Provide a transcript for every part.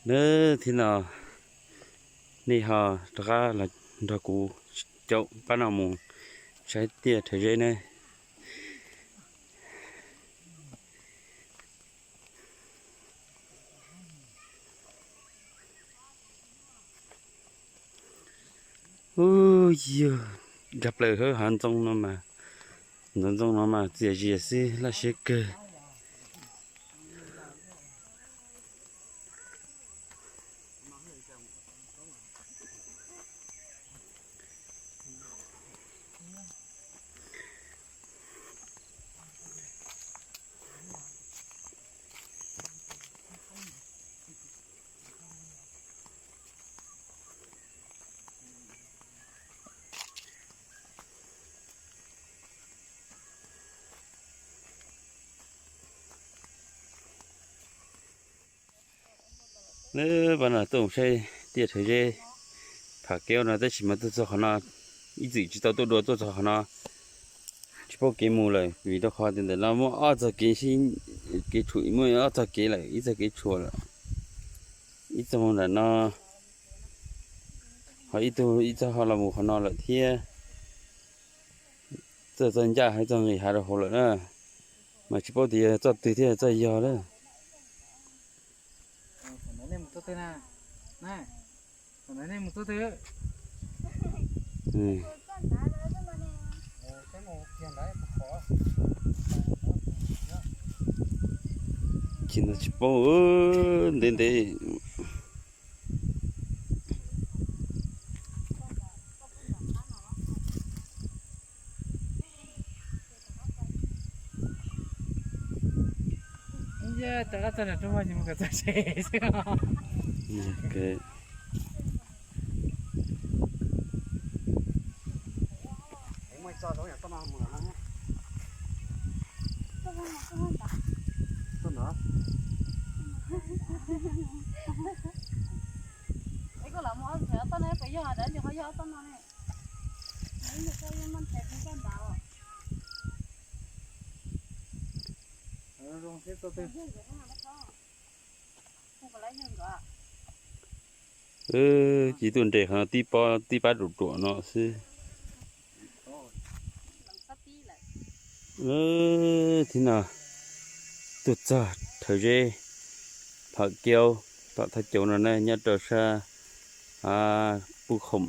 Nab thib no nej ho rov qab los nrog kuv caum pab no mus saib tiaj Rhawv Zeb nawb. Ub, yog nkag plaws hawb hav ntxoov no mas, ntxoov ntxoo no mas txias zias xwb, laj siab kawg. Nab pab no tuaj mus saib tiaj Rhawv Zeb, Pham Keub no, tab sis mas tuaj txog qhov no, ib txwm tsis tau tuaj dua, tuaj txog qhov no tsis paub kev mus lawm, vim rau qhov tias ntawm no muaj ob txoj kev, kev tshuam, muaj ob txoj kev lawm, ib txoj kev tshuam lawm, ib txoj mus nram no, ho ib tug ib txoj ho los mus qhov no lawm thiab. Txoj, txoj ncaj hab txoj nqis hav rau hauv lawm na, mas tsis paub tias yog txoj twg thiab txoj yog lawm. Tsis paub, ntev ntev. Ces tuaj nres qhov no tib pab, tib pab ruam ruam no xwb. Thib no tuaj txog Rhawv Zeb, Pham Keub, tom thaj caum no na, nyob rau sab Pub Khoom.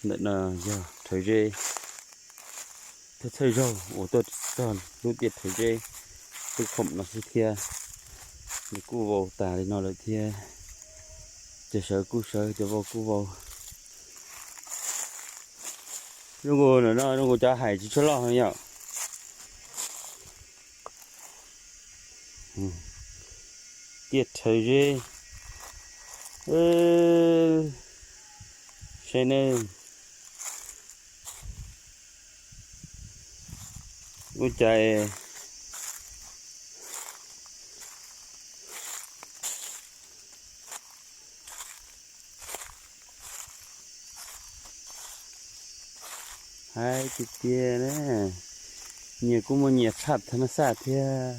Ntawm no yog Rhawv Zeb, thawj thawj zaug uas tuaj txog lub tiaj Rhawv Zeb, Pub Khoom no xwb thiab. Nws kuj vau tas li no lawm thiab. Cov sawv kuj sawv, cov vau kuj vau. Zoo nkaus no, zoo nkaus cov hais tsis tshua loj yom. Tiaj Rhawv Zeb, saib ne. Ua cas hais tiag tiag na, nyias kuj muaj nyias phaj thav mas xaj thiab.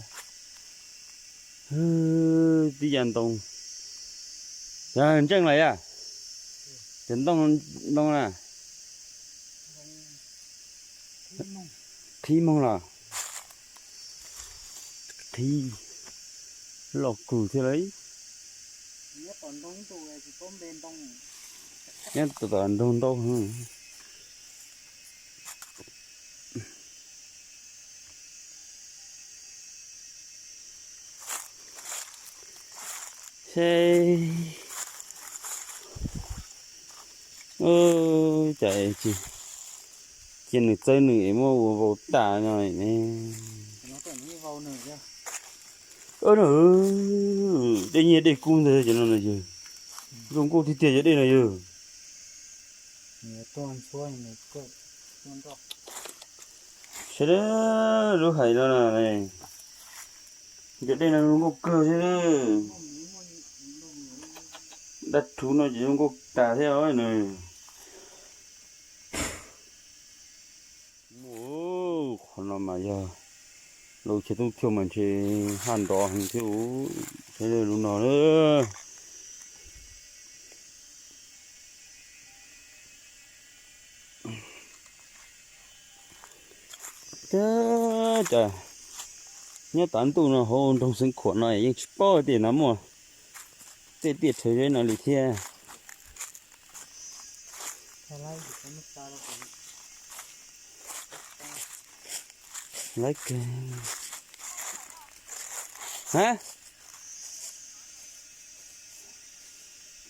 Tib yam ntoo, yog ntseej lawm yom, cov ntoo, ntoo na, qhib moog los, qhib loj kawg thiab lauj. Nyob tom nroog ntau. Seb, cas cia nws txawb nws es muab ua vau tas no ne. Dej nyiag dej kub ntag cov no na yawg. Zoo nkauj tiag tiag cov dej no yawg. Sawv daws lub hais no na, cov dej no zoo nkauj kawg thiab. Dab rhuv no ces zoo nkauj tas thiab os nws. Qhov no mas yog lub chaw toob thiaj mas ntshe haj nrov heev thiab. Saib lub no na, Cas nyob tav ntuj no hauv nroog Xeev Khuam no yeej tsis paub tias no muaj tej tiaj rhawv zeb no li thiab. Lawv kawg. Ha?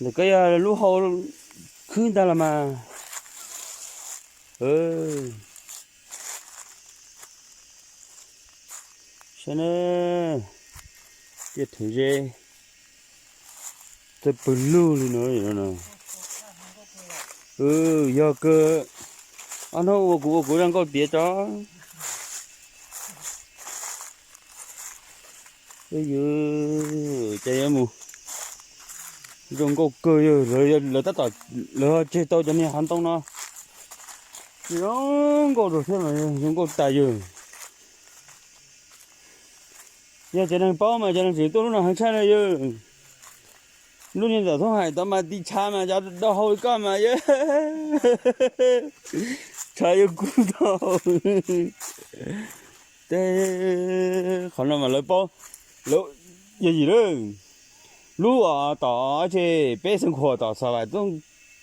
Ntawm koj yog lub hau khwb ntag los mas. Saib na, tiaj rhawv zeb txawj pw lug li no. Yog kawg, ob hnub ua kuv ua kuv zoo nkauj tiav tso. Cas yuav mus zoo nkauj kawg yog lawv tab tom lawv tseg tau cov niag hav ntoo no. Zoo nkauj rau thiab mas zoo nkauj tas yog. Yog cov neeg paub mas cov neeg tseem tuaj lub no heev tshaj na yog. Lub niag ntawm thoob hais tod mas tiv tshav mas cov dau hau li koj mas yog. Tshav yuav kub tau. Tej qhov no mas lawv paub, lawv yog yim lawm. Lub uas tom tseg peb Xeev Khuam tom Xav Vam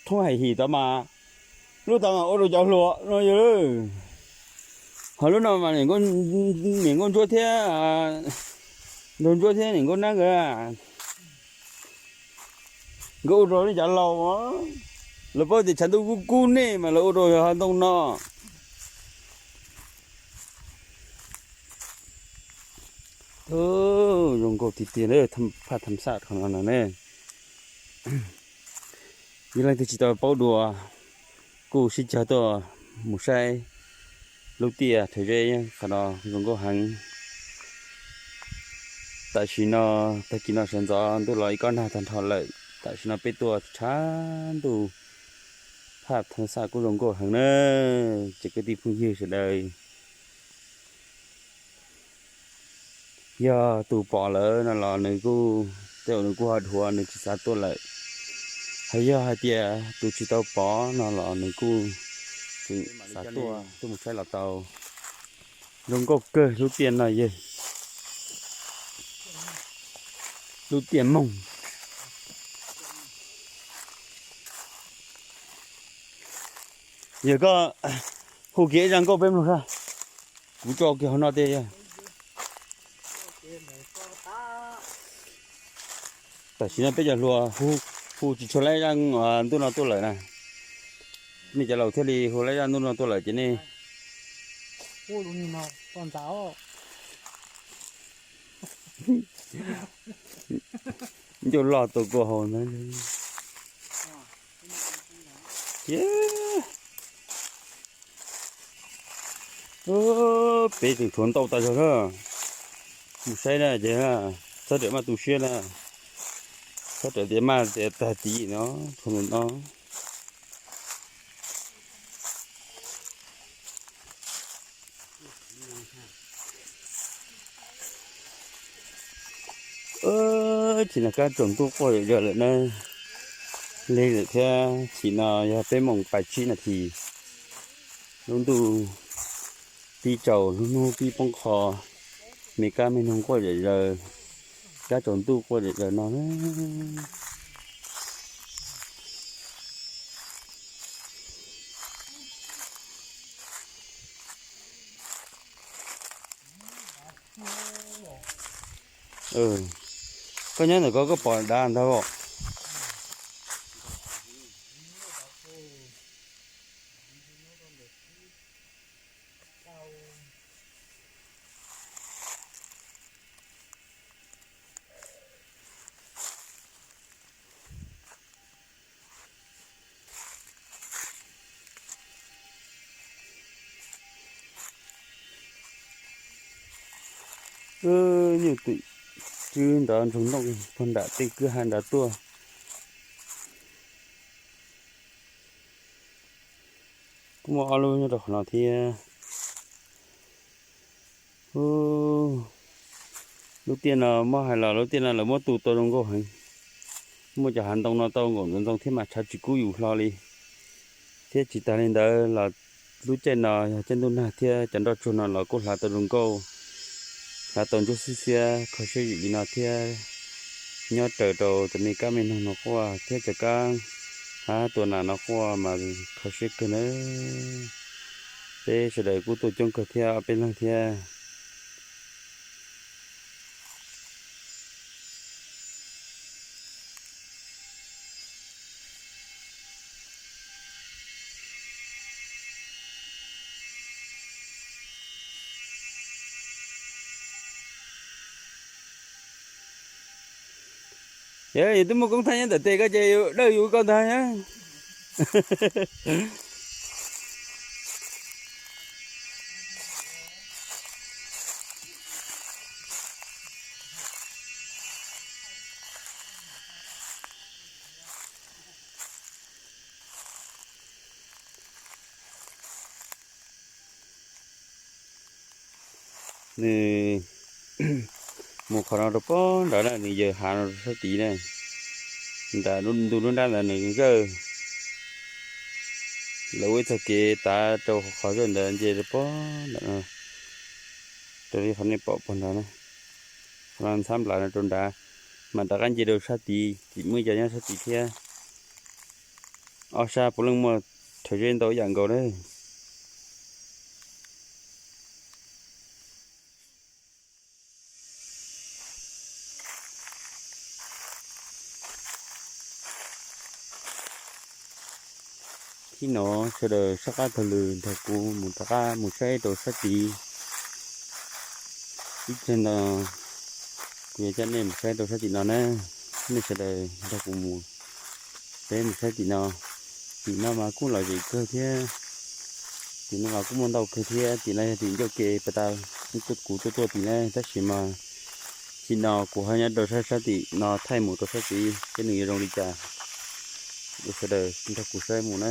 thoob hais him tod mas, lub tod mas ua rau cov hluas no yog lawm. Ho lub no mas niam nkauj ntsuab thiab, nraug ntsuab thiab niam nkauj nab nkawd, nkawd ua rau nej cov laus, lawv paub tias tshav ntuj kub kub nej mas lawv ua rau hav ntoo no. Zoo nkauj tiag tiag, phaj tham xaj qhov no na. Yog leej twg tsis tau paub dua, kuj sib cog tuaj mus saib lub tiaj rhawv zeb qhov no zoo nkauj heev. Tam sim no, tag kis no sawv ntxov ntuj los ib kob nag tag nrho lawm, tam sim no peb tuaj tshav ntuj, phaj tham xaj kuj zoo nkauj heev na. Ces kwv tij phooj ywg sawv daws, yog tus pom lawm no los nws kuj, tej zaum nws kuj ho dhuav nws tsis xav tuaj lawm. Hos yog hais tias tus tsis tau pom no los nws kuj tseem xav tuaj, tuaj mus saib los tau. Zoo nkauj kawg lub tiaj no yog lub tiaj moog. Yog koj hu kiag ib zaj nkauj peb mloog sab, kuv tso kiag hauv no tiag yog. Tam sim no peb cov hluas hu tsis tshua laib zaj ntuj no tuaj lawm na. Nej cov laus thiaj li hu laib zaj ntuj no tuaj lawm ces nej ncauj loj tau kua hau ntag. Peb tseem tshuav ntau tas zog na. Mus saib na ces txhob rawm maj tu siab na. Txhob rawm tias maj tias tag tim no, tshuav ntau no. Tsim no kab tsaus ntuj quaj zom zaws lawm na. Lig lawm thiab, tsim no yog peb moos pas tsib nas this. Lub ntuj pib tsaus, lub hnub pib poob qho, me kab me noog quaj zom zaws, kab tsaus ntuj quaj zom zaws no. Koj nyob ntawm ko koj pom dav ntag os. Nyuj twm tswb ntawd ntsoog noj puag nram tej kwj ha nrad tuaj. Kuj muaj ob lub nyob rau qhov no thiab. Lub tiaj no muab hais los lub tiaj no lawv muab tu tau zoo nkauj heev. Muaj cov hav ntoo no tau nkaum ntxoov ntxoo thiab mas tshav tsis kub yus hlo li. Thiab tsis tas li ntawd los Lub caij no yog caij ntuj nag thiab cov nroj tsuag no los kuj hlav tau zoo nkauj, hlav tau ntsuab xiab xiab kho siab zim li no thiab. Nyob raws rau cov me kab me noog no quaj thiab cov kab hab tua nas no quaj mas kho siab kawg nawb. Peb sawv daws kuj tuaj coob kawg thiab ob peb leeg thiab. Yog yus twb muaj koob thaij nyob ntawm tes koj ces yus dawj yus koj ntag. Nws mus qhov no rau pog nrad na, nws yawg hav no rau sab tid na, nram ntu lub nrab ntawd nws zawj. Lawv ua ib txoj kev tav rau qhov zawj ntawd nce rau pog nrad no, raws li qhov nej pom pog nrad na. Qhov no ntxhab nplas no rau nrad, mas rov qab nce rau sab tid, tseem muaj ib co nyob sab tid thiab. Ob sab puav leej muaj rhawv zeb ntau ib yam nkaus na. Thib no sawv daws sab qab taug lw nrog kuv mus rov qab mus saib rau sab tid. Ib txhia no kuv yuav coj nej mus saib rau sab tim no na. Nej sawv daws nrog kuv mus, peb mus saib tim no. Tim no mas kuj lom zem kawg thiab. Tim no mas kuj muaj ntau kawg thiab. Tim no yog tim ncauj ke pas tas kuv tuaj tuaj tim na, tab sis mas tim no kuv ho nyob rau sab sab tim no thaij mus rau sab tid seb nws yuav zoo li cas. Ua sawv daws nrog kuv saib mus na.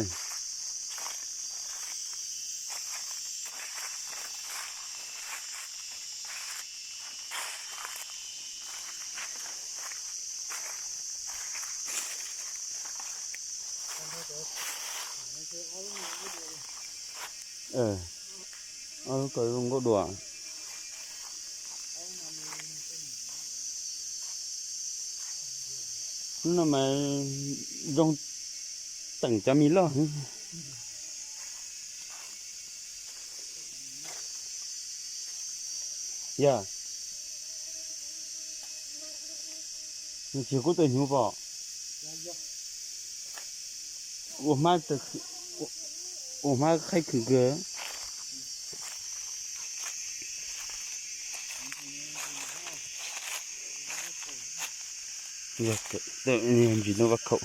Ob lub ko zoo nkauj dua. Lub no mas zoo teem cov me loj. Yog, nws tsis yog kub tua hnyuv pom. Ua hmab, ua hmab qhaib khwm kawg. Yog ntsis no vaj khaum.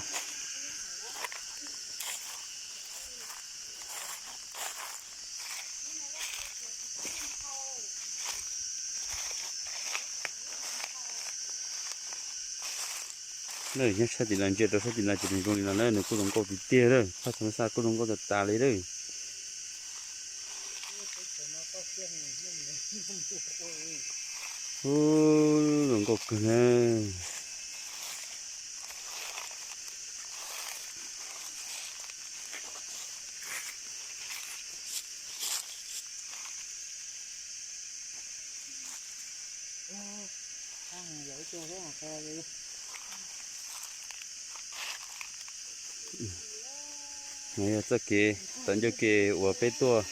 Nyob sab tim no ntsia rau sab tim no ces nws zoo li no na, nws kuj zoo nkauj tiag tiag lawm, phaj xav xaj kuj zoo nkauj tas tas li lawm. Ub, zoo nkauj kawg na. No yog txoj kev tom ncauj ke uas peb tuaj.